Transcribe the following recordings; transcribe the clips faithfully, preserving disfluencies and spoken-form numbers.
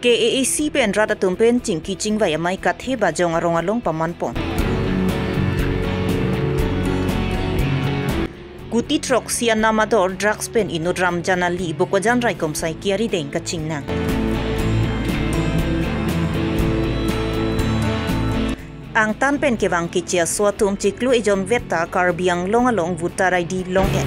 K A A C pen rat atum pen chingki chingvai amei Kathe Bajong arong along paman pon. Kuti throksi anam ador drugs pen inut Ramjan Ali Bokajan raikom saiki arideng kachingnang. Angtan pen kevang keche aso atum chiklo ejon vetta Karbi Anglong along voter I D long-et.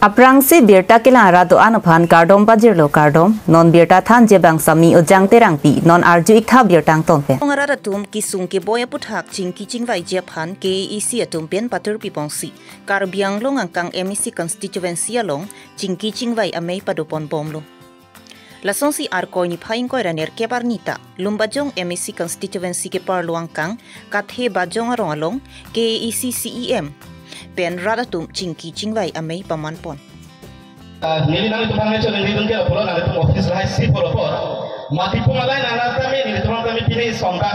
Aphrangsi birta kelang arat do-an aphan kardom pajirlo kardom, non birta thanji abang Sami Ojang Terangpi, non arju-ik tha birta angton pen. Arat atum kesung keboi aputhak chingki chingvaiji aphan K A A C atum pen patur pipongsi Karbi Anglong angkang M A C constituency along chingki chingvai amei padopon bomlo. Lasonsi Arkoi niphai ingkoi ra nerkep arni ta Lumbajong M A C constituency keparlo angkang Kathe Bajong arong along K A A C C E M pen rat atum chingki chingvai amei paman pon. Ah, neli nangtum aphan nangchoningri dun ke apot nangtum office lahai si apot apot. Mati pung alai nang nang tame nelitum tame pine songka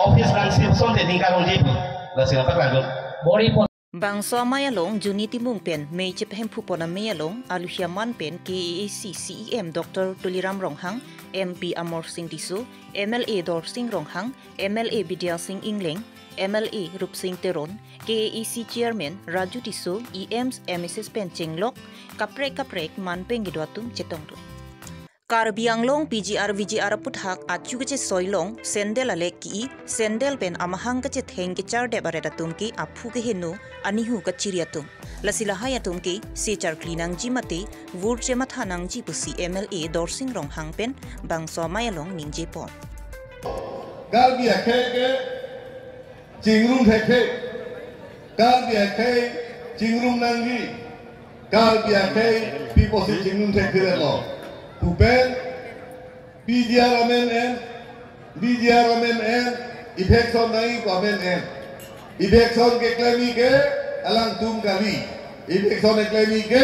office nang si song te ningka rongji. Lasi nangpaklangdun. Bori pon. Bangso amei along Juni Timung pen mei chepahemphu pon amei along aluhi aman pen K A A C C E M Doctor Tuliram Ronghang, M P Amarsing Tisso, M L A Dorsing Ronghang, M L A Bidya Sing Engleng, M L A Rupsing Teron, K A A C Chairman Raju Tisso, E Ms, M S S pen chenglok kaprek kaprek man penggido atum chetongdun. Karbi Anglong P G R V G R aputhak achu kachesoi along sandal alek ki-i, sandal pen amahang kachetheng kechardep aret atum ke aphu keheno, anihu kachiri atum. Lasi lahai atum ke se charkli nangji mate vur chematha nangji pusi M L A Dorsing Ronghang pen bangso amei along ningje pon. Karbi akhei ke chingrum thekthe. Karbi akhei chingrum nangji. Karbi akhei pi pusi chingrum thekthe lo. Pu pen P G R amen en, P G R amen en, eviction nangji pu amen en. Eviction keklemji ke alangtum kali. Eviction keklemji ke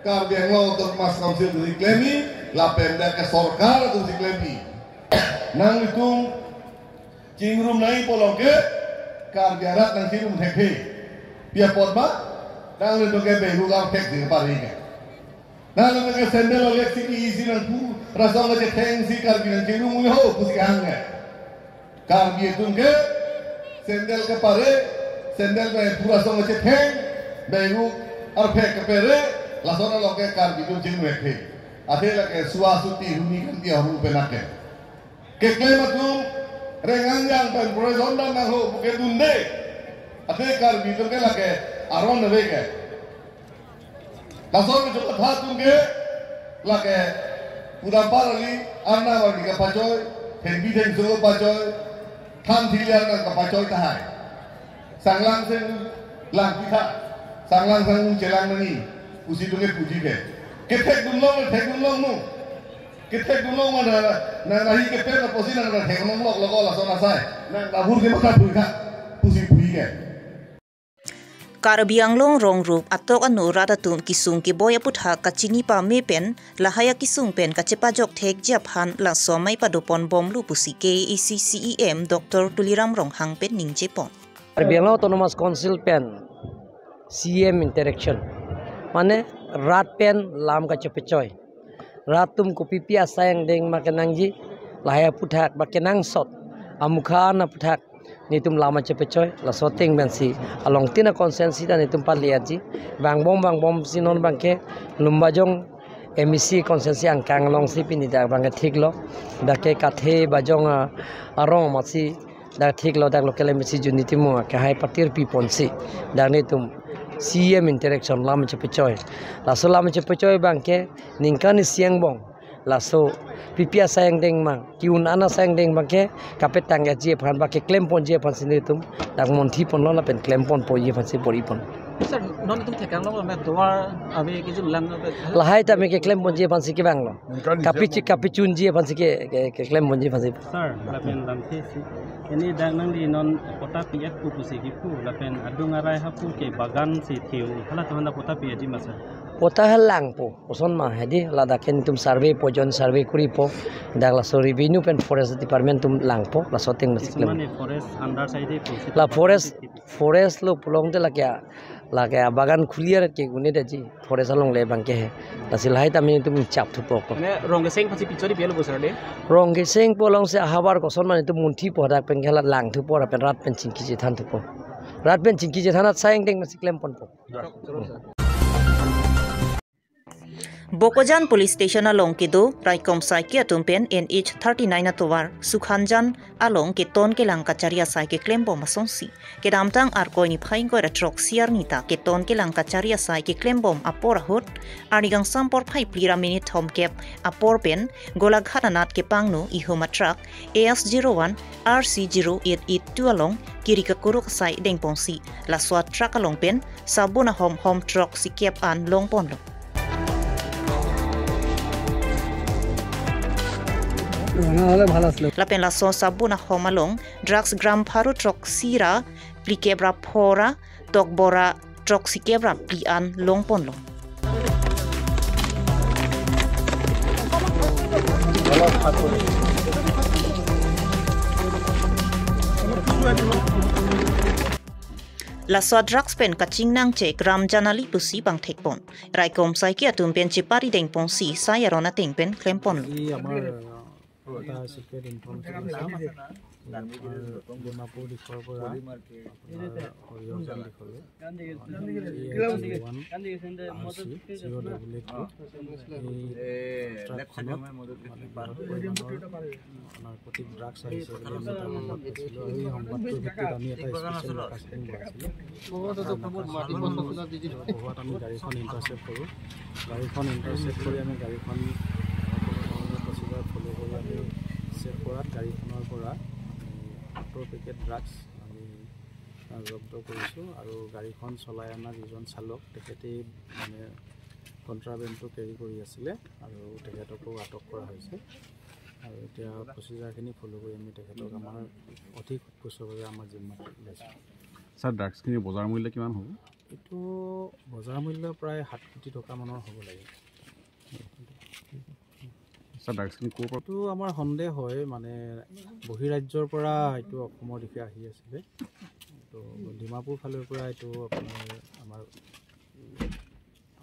Karbi Anglong Autonomous Council atum si klemji, lapen dak ke sorkar atum si klemji. Nanglitum chingrum nangji pulo ke Karbi arat nangchingrum thekthe. Pi apot ma, nanglitum ke begu gam thek ding pari ke. Nanglitum ke sandal alek si ki-i si nangphu, rasong kachetheng si Karbi nangchingrum ho pusi kehang ke. Karbi atum ke sandal kepare, sandal pen phu rasong kachetheng, begu arphek kepare, lason along ke Karbi atum chingrum thekthe. Athe lake sua suti huni kanti ahormu pen ake. Keklem atum reng angjang pen protection dam nangho pu ke dunde. Athe Karbi atum ke lake aron ave ke. Lason kecho katha atum ke lake pudam parali arna wardi kapachoi, thengpi thengso kapachoi, than thili arna kapachoi tahai. Sanglang seng lang pitha, sanglang sanglang chelang nangji pusi atum ke puji ke. Kethek dunlong, thek dunlong nu. Kethek dunlong ma na, na, na hi kepen apotsi nang na thek nonglok lo ko lason asai. Nang abur ke mata pui kha, pusi pui ke. Karbi Anglong rong rup atok anu rat atum kesung keboi aputhak kachini pame pen lahai akesung pen kachepajok thekji aphan laso amei padopon bomlo pusi K A A C C E M Doctor Tuliram Ronghang pen ningje pon. Karbi Anglong Autonomous Council pen C E M interaction. Mane rat pen lam kachepechoi. Rat atum kopi pi asai angdeng ma kenangji, lahai aputhak ba kenangsot. Amukha an aputhak netum lam kachepechoi, laso ateng pensi along tin a constituency ta netum pali aji. Vangbom vangbomsi non abang ke Lumbajong M A C constituency angkang alongsi pini dak abang ke thik lo. Dak ke Kathe Bajong a, arong amatsi dak thik lo, dak local M A C Juni Timung akehai patir piponsi dak netum C E M interaction lam chepechoi. Laso lam chepechoi abang ke ningkan isi angbong. Laso pipi asai angdeng ma, ki-un an asai angdeng abang ke kapetang etji aphan ba keklem ponji aphansi netum dak monthi ponlo lapen klem ponponji aphansi bor-i pon. Sir, non itum thekang lo me tovar ave kejun lang ave. Lahai ta me keklem ponji aphansi kevang lo. Ningkan isi kapichi angbong. Kapichunji aphansi ke, ke, keklem ponji aphansi. Sir, lapen lamthe si. Ini dak nangli non patta pi-et pu pusi kipu, lapen adung arai hapu ke bagan si thiu. Hala tuhan da patta pi-etji ma sir? Patta halangpo, koson ma hedi, ladak ke netum survey po, joint survey koripo, dak laso revenue pen forest department atum langpo, laso ateng masi klem. Ismane forest under side po si. La forest, forest lo pulong te la kya, Lake abagan khuli arat ke gune daji forest along le bang ke he. Lasi lahai tame netum chap thupo ko. Mane rong keseng pasi pichori bial busar de. Rong keseng po along si ahavar koson mane netum munthi po hadak pen ke hala lang thupo, rat pen rat pen chingki chethan thupo. Rat pen chingki chethan at sayang deng masi klem ponpo. Bokajan Police Station along kedo raikom saiki atum pen N H thirty-nine atovar Sukhanjan along keton kelang kachari asai keklem bom asonsi kedamtang Arkoi niphai ingkoi ra throk siar nita keton kelang kachari asai keklem bom apor ahut arni kangsam porphai phli ra minit thomkep apor pen Golaghat anat kepangno ihum a truck A S zero one R C zero eight eight two along kiri kakuruk asai dengpongsi laso a truck along pen sabun ahom hom throk sikep an longponlo. Lapen laso sabun ahom along drugs gram pharo throksi ra phlikep ra pho ra tokbo ra throksikep ra phli an longponlo. Laso a drugs pen kachingnangchek gram janali pusi bang thekpon. Raikom saiki atum pen chepari dengpongsi sai aron ateng pen klemponlo. আজি আমাৰ এটা secret information আছে। আমাৰ ডিমাপুৰ দিশৰ পৰা আপোনাৰ সৰিয়হজান দিশলৈ এই ওৱান আৰ চি জিৰ' ডাবল এইট টু এই ট্ৰাকখনত মানে বৃহৎ পৰিমাণৰ নাৰ্কটিক ড্ৰাগছ আহিছে বুলি আমি এটা সংবাদ পাইছিলোঁ আৰু এই সংবাদটোৰ ভিত্তিত আমি এটা স্পেচিয়েল নাকা স্কোৱাড বহাইছিলোঁ। নাকা স্কোৱাড বহোৱাত আমি গাড়ীখন ইণ্টাৰচেপ্ট কৰোঁ। গাড়ীখন ইণ্টাৰচেপ্ট কৰি আমি গাড়ীখন প্ৰচিজাৰ ফ'ল' কৰি আমি চেক কৰাত গাড়ীখনৰ পৰা আমি সত্তৰ পেকেট ড্ৰাগছ আমি, আহ, জব্দ কৰিছোঁ আৰু গাড়ীখন চলাই অনা যিজন চালক তেখেতেই মানে কণ্ট্ৰাবেণ্ডটো কেৰি কৰি আছিলে আৰু তেখেতকো আটক কৰা হৈছে। আৰু এতিয়া প্ৰচিজাৰখিনি ফ'ল' কৰি আমি তেখেতক আমাৰ অধিক সোধ-পোছৰ বাবে আমাৰ জিম্মাত লৈছোঁ। ছাৰ, ড্ৰাগছখিনি বজাৰ মূল্য কিমান হ'ব? এইটো বজাৰ মূল্য প্ৰায় সাত কোটি টকা মানৰ হ'ব লাগে। ছাৰ, ড্ৰাগছখিনি ক'ৰ পৰা? এইটো আমাৰ সন্দেহ হয়, মানে বহিৰাজ্যৰ পৰা এইটো অসমৰ দিশে আহি আছিলে। তো ডিমাপুৰ ফালৰ পৰা এইটো আপোনাৰ আমাৰ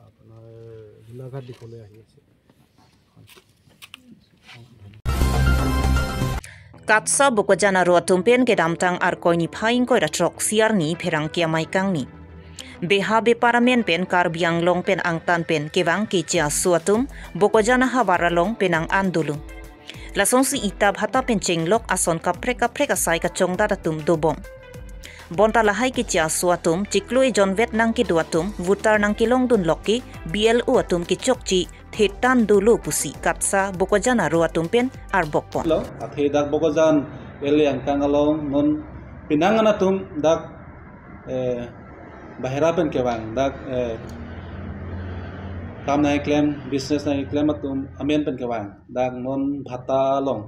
আপোনাৰ গোলাঘাট দিশলৈ আহি আছে। Katsa Bokajan aro atum pen kedamtang Arkoi niphai ingkoi ra throk siar ni pherangke amei kangni. Beha bepar amen pen Karbi Anglong pen angtan pen kevang keche aso atum Bokajan ahavar along penang an dolo. Lasonsi ita bhata pen chenglok ason kaprek kaprek asai kachongdat atum dobom. Bonta lahai keche aso atum chiklo ejonvet nangkedo atum voter nangkelongdunlok ke B L O atum kechokche thetan dolo pusi Katsa Bokajan aro atum pen arbokpon. Lo, athe dak Bokajan L A angkang along non penang an atum dak, eh, bahera pen kevang, dak, eh, kam nangkeklem, business nangkeklem atum amen pen kevang, dak non bhata along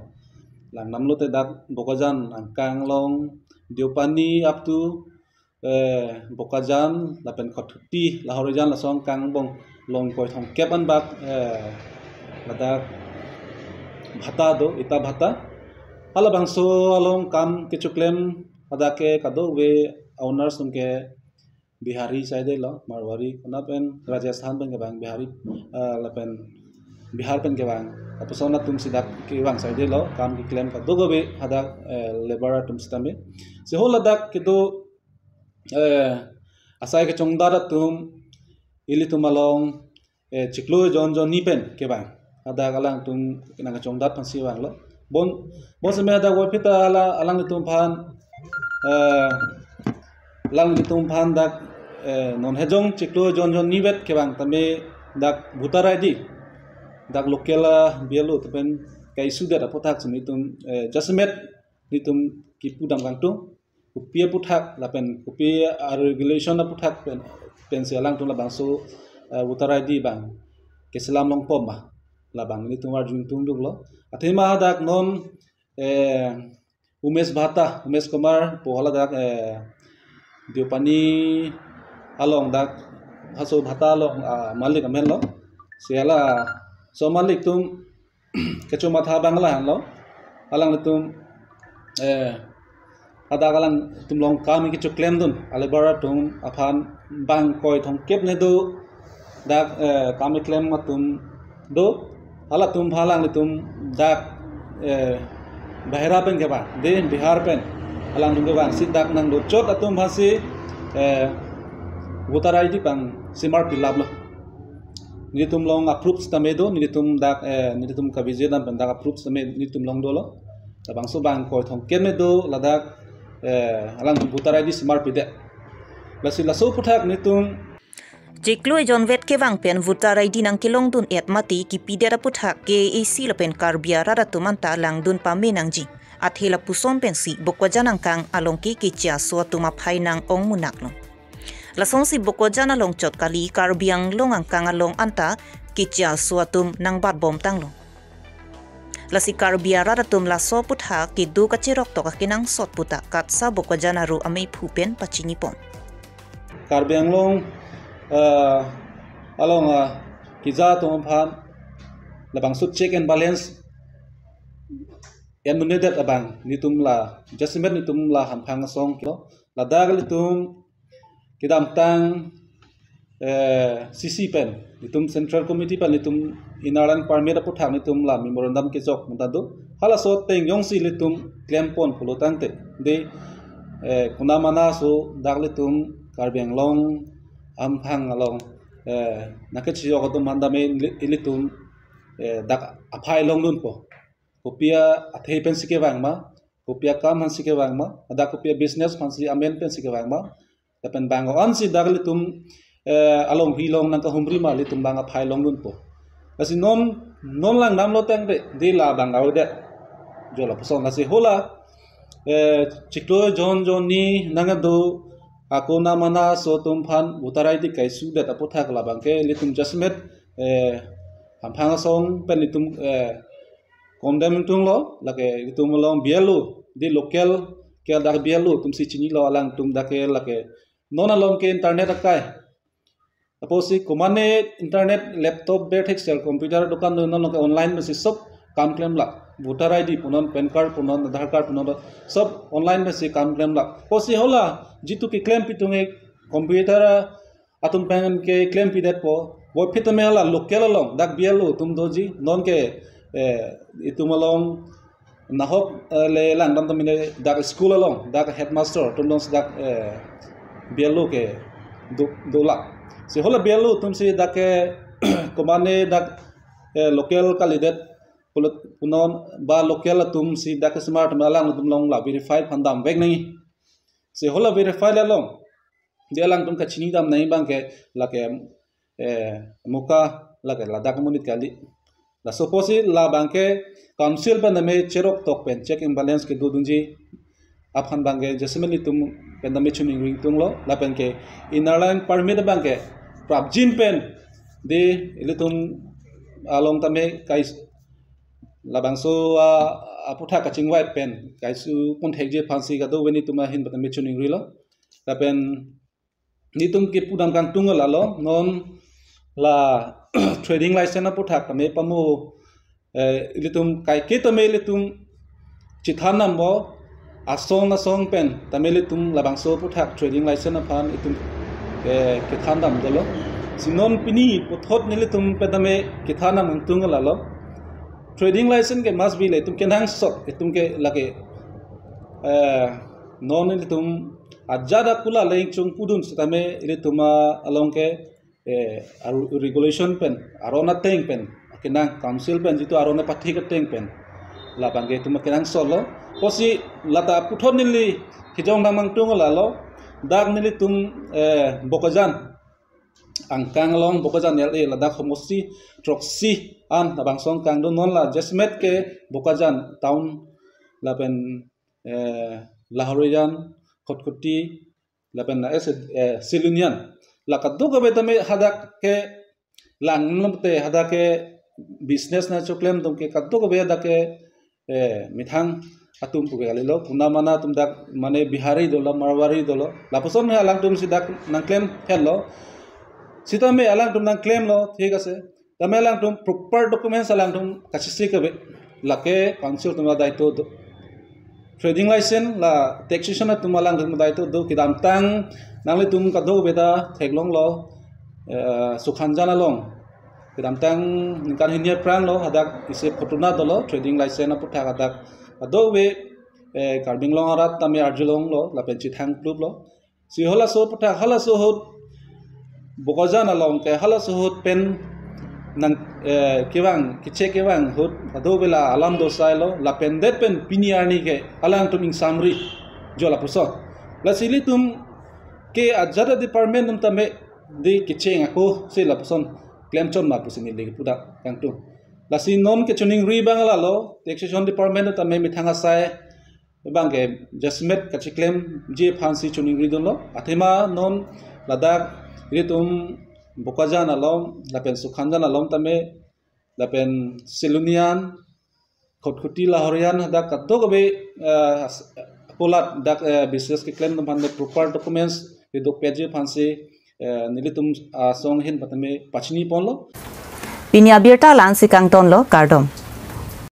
lang namlo te dak Bokajan angkang along Deopani up to, eh, Bokajan lapen Khathuti lahorijan laso angkang angbong along ingkoi thomkep an bak, eh, ladak bhata do, ita bhata. Halabangso along kam kechoklem hadak ke kadokave owners atum ke Bihari saidelo, Marwari, konat pen Rajasthan pen kevang Bihari, eh, lapen Bihar pen kevang. Lapuson atum si dak kevang saidelo, kam keklem kadokave hadak, eh, labour atum sitame. Si ho ladak kedo, eh, asai kachongdat atum ilitum along, eh, chiklo jon jon ni pen kevang. Hadak alangtum nangkachongdat aphansi vanglo. Bon, bon seme hadak wapita ala, alanglitum aphan, eh, alanglitum aphan dak, eh, non hejong chiklo jon jon ni vet kevang tame dak voter I D. Dak local, ah, B L O atum pen ka-issue det aphuthak si nelitum, eh, jasemet nelitum kipu dam kangtung. Kopi aphuthak lapen kopi a-regulation aphuthak pen, pensi alangtum labangso, eh, voter I D abang keselam longpo ma, labang nelitum arju ingtungdunlo. Athema hadak non, eh, Umesh Bhata, Umesh Kumar pu haladak, eh, Deopani along dak haso bhata along, ah, malik amenlo. Si halaso malik atum kecho matha abang lahenlo. Alanglitum, eh, Hadak alangtum along kam kechoklemdun a-labour atum aphan bang ingkoi thomkep ne do, dak, eh, kam keklem atum do, halatum aphan alanglitum dak, eh, bahera pen kevang, de Bihar pen alangtum kevangsi dak nangdochot atum aphansi, eh, voter I D pangsimar pilaplo. Nelitum along a-proof sitame do, nelitum dak, eh, nelitum kabije dam pen dak a-proof sitame nelitum along dolo. Labangso bang ingkoi thomkep ne do, ladak, eh, alang voter I D simar pidet. Lasi laso aphuthak nelitum chiklo ejon vet kevang pen voter I D nangkelongdun-et mate kipidet aphuthak K A A C lapen Karbi arat atum anta langdun pame nangji. Athe lapuson pensi Bokajan angkang along ke keche aso atum aphai nang-ong munak lo. Lasonsi Bokajan along chot kali, Karbi Anglong angkang along anta keche aso atum nangbatbom tanglo. Lasi Karbi arat atum laso aphuthak kedo kacherok tok akenangsot puta KATSA Bokajan aru amephu pen pachinipon. Karbi Anglong, eh, along, eh, keja atum aphan labangso check and balance en-un-edet abang nelitum la jasemet nelitum la hamphang asong kilo, ladak nelitum kedamtang, eh, C C pen, nelitum Central Committee pen nelitum Inner Line Permit aphuthak nelitum la memorandum kejok munda do. Halaso ateng jongsi nelitum klempon pulo tangte, de, eh, konamana aso dak nelitum Karbi Anglong hamphang along, eh, nangkechijok atum mandame neli-, nelitum, eh, dak aphai longdunpo. Kopi athe pensi kevang ma, kopi akam aphansi kevang ma, hadak kopi business aphansi amen pensi kevang ma, lapen bang ansi dak nelitum, eh, alongri along nangkahumri ma, nelitum bang aphai longdunpo. Lasi non, non langdamlo tangte, de labang avedet. Jo lapuson lasi hala, eh, chiklo ejon ejon ni nangdo akonamana aso atum aphan voter I D kaisudet aphuthak labang ke nelitum jasemet, eh, hamphang asong pen nelitum, eh, condemn ingtunglo, lake nelitum along B L O, de local ke dak B L O atumsi chinilo, alangtum dak ke lake non along ke internet akai. Apotsi komane internet, laptop, berthek sel computer dokan do, non along ke online pensi sob kam klemlap. Voter I D punon, PAN card punon, Aadhaar card punon, sob online pensi kam klemlap. Apotsi hala jitu keklem pitung e computer atum pen keklem pidetpo. Voiphit tame hala local along dak B L O atum doji, non ke, eh, itum along nahok, eh, le langdam tame dak school along dak headmaster atum alongsi dak, eh, B L O kedo, dolap. Si hala B L O atumsi dak ke komane dak, eh, local kalidet pulo punon ba local atumsi dak kesimar tame alangtum along la verify aphan damvek nangji. Si hala verify along de alangtum kachinidam nangji abang ke lake, eh, muka lake ladak amonit kali. Laso apotsi labang ke council pen tame cherok tok pen check and balance kedodunji aphan abang ke jasemet nelitum pen tame choningri ingtunglo, lapen ke Inner Line Permit abang ke prapjin pen de ilitum along tame kais labangso, ah, aphuthak kachingvai pen kaisuponthekji aphansi kadokave nelitum ahin pen tame choningrilo. Lapen nelitum kepudam kangtung lalo, non la trading license aphuthak tame pamo, eh, ilitum kaike tame ilitum chethan dampo, asong asong pen tame ilitum labangso aphuthak trading license aphan itum, eh, kethan dam dolo. Si non pini puthot nelitum pen tame kethan dam kangtung lalo. Trading license ke must be le itum kenangsot, itum ke lake, eh, non ilitum ajat akula le ingchung pudun sitame ilitum along ke, eh, aru regulation pen, aron ateng pen, kenang council pen jitu aron apathik ateng pen labang ke itum kenangsotlo. Apotsi lata puthot neli kejong dam kangtung lalo, dak nelitum, eh, Bokajan angkang along, Bokajan L A ladak homosti throksi an labangso angkang do, non la jasemet ke Bokajan town lapen, eh, Lahorijan, Khatkhati, lapen la ese, eh, Silonijan. La kadokave tame hadak ke langlote, hadak ke business nangchoklem atum ke kadokave hadak ke, eh, methang atum pu ke kalilo, konamana atum dak mane Bihari dolo, Marwari dolo. Lapuson he alangtumsi dak nangklem henlo. Sitame alangtum nangklemlo, thik ase. Tame alangtum proper documents alangtum kachisi kave. Lake council atum adaito do. Trading license la taxation atum alangtum adai to do, kedamtang nanglitum kadokave ta theklonglo, eh, Sukhanjan along. Kedamtang ningkan hini aphrang lo, hadak isi photo na dolo, trading license aputhak hadak kadokave, eh, Karbi Anglong arat tame arjulonglo, lapen chethang kluplo. Si halaso aputhak, halaso ahut Bokajan along ke, halaso ahut pen nang, eh, kevang, keche kevang ahut, kadokave la alam do sailo, lapen det pen pini arni ke alangtum ingsamri jo lapuson. Lasi ilitum ke ajat a-department atum tame di kecheng ako si lapuson klemchot ma pusi neli kepudak kangtung. Lasi non kechiningri abang lalo, taxation department atum tame methang asai abang ke jasemet kacheklemji aphansi chiningri dunlo. Athema non ladak ilitum Bokajan along, lapen Sukhanjan along tame, lapen Silonijan, Khatkhati Lahorijan, hadak kadokave, eh, as-, apolat dak, eh, business keklem atum aphan proper documents di dokpetji aphansi, eh, nelitum asong ahin patame pachini ponlo. Pini abirta la-ansi kangtonlo, kardom.